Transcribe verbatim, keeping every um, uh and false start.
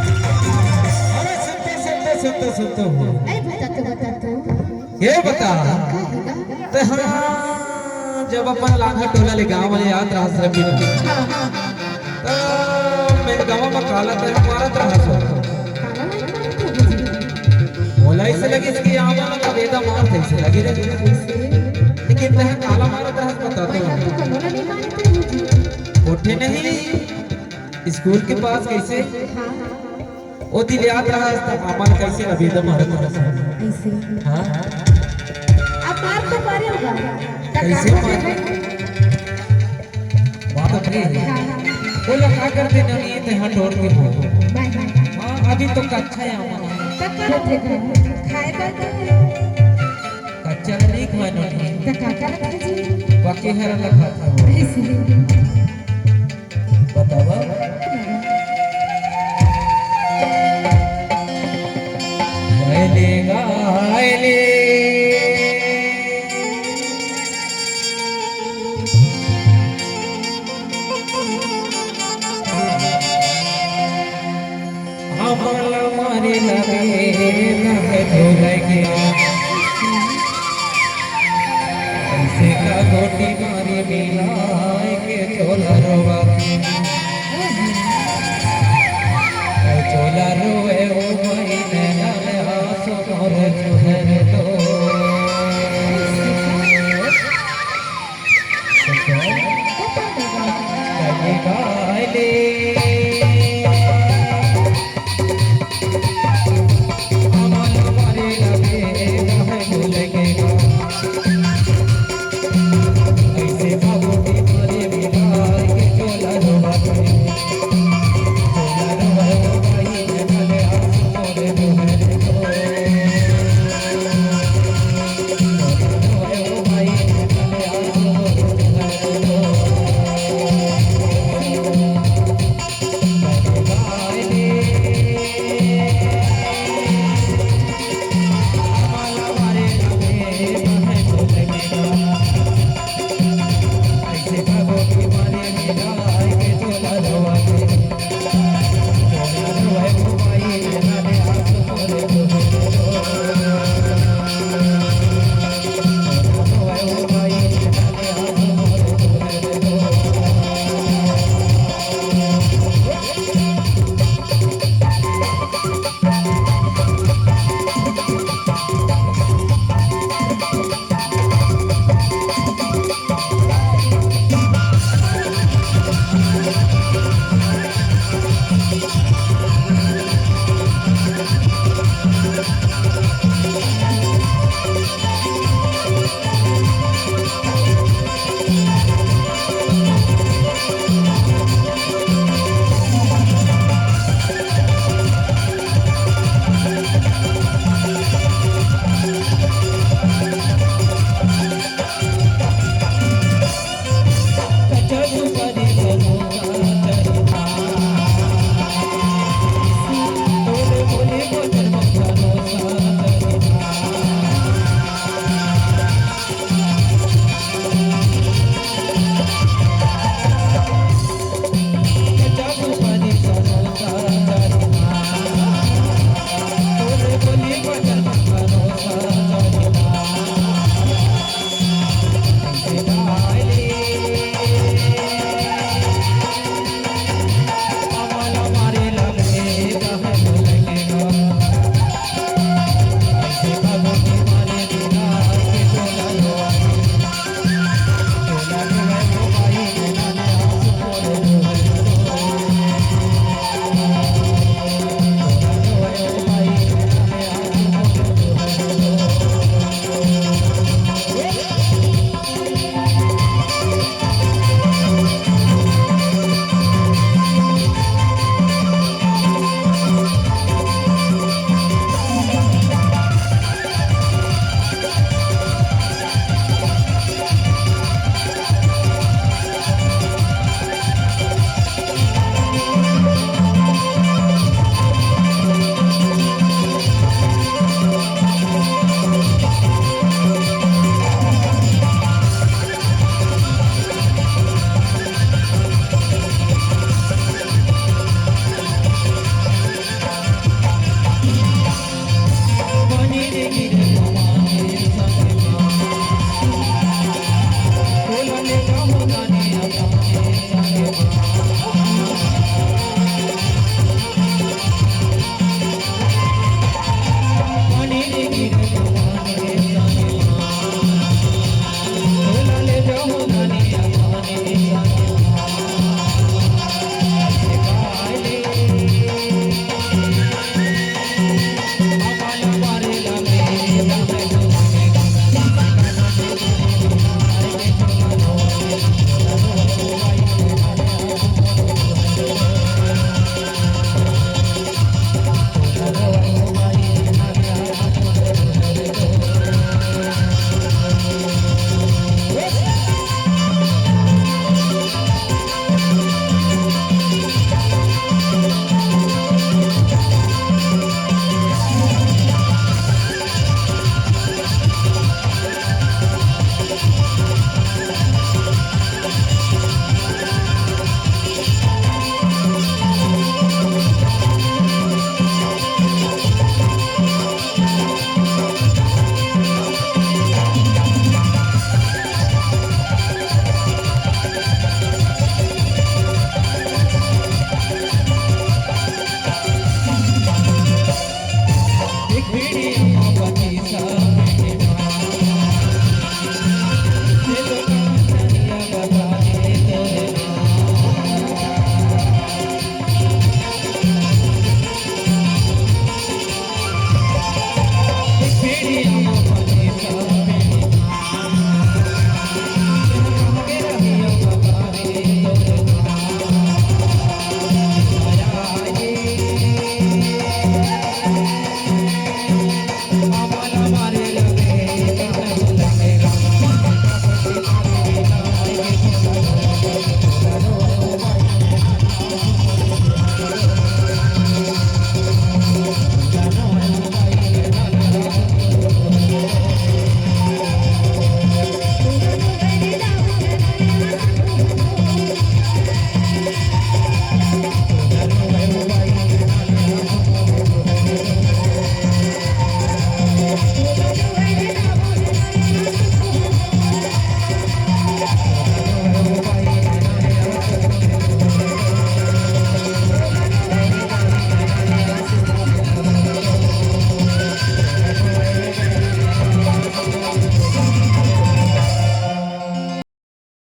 अरे सुनते, सुनते, सुनते, सुनते हो। अरे बता तो, बता तो। ये बता। का होगा? ते हाँ, जब अपन लांघा टोला ले गाँव वाले याद रहा सब मिल। हाँ, हाँ। त मैं गाँव में काला ते मारत रहा सो। काला नहीं मारत रहा जी। मोला ऐसे लगे कि आवा ना तब एदा मार थे, ऐसे लगे रे। ऐसे? लेकिन ते काला मारत रहा, बता तो। मैं तो कोनो ला नहीं मारत रहा जी। कोठे नहीं, स्कूल के पास कैसे? हाँ, हाँ। ओ दिन याद रहा, त हमन कैसे लबेदा मारत रहा। ऐसे। हाँ। अब मार तो मारे होगा। त कैसे का मार? करे? बात अपनी है। हाँ, हाँ। वो लोग का करते नहीं, ते हाँ डोर के हो। बाय, बाय। हाँ, अभी तो कच्चा है हमारा। त का होथे का? खाए का तो है। कच्चा नहीं खाए ना। त का का रखे जी? पके हरा ना खाता हो। ऐसे। बतावा। गायले, गायले। हमला मारे लगे, नहे धोले के। ऐसे का गोटी मारे मिलाए के चोला रोवा। चोला रोवे ओ भाई नैना में आंसू मोर चुहर दो। कभी गाले।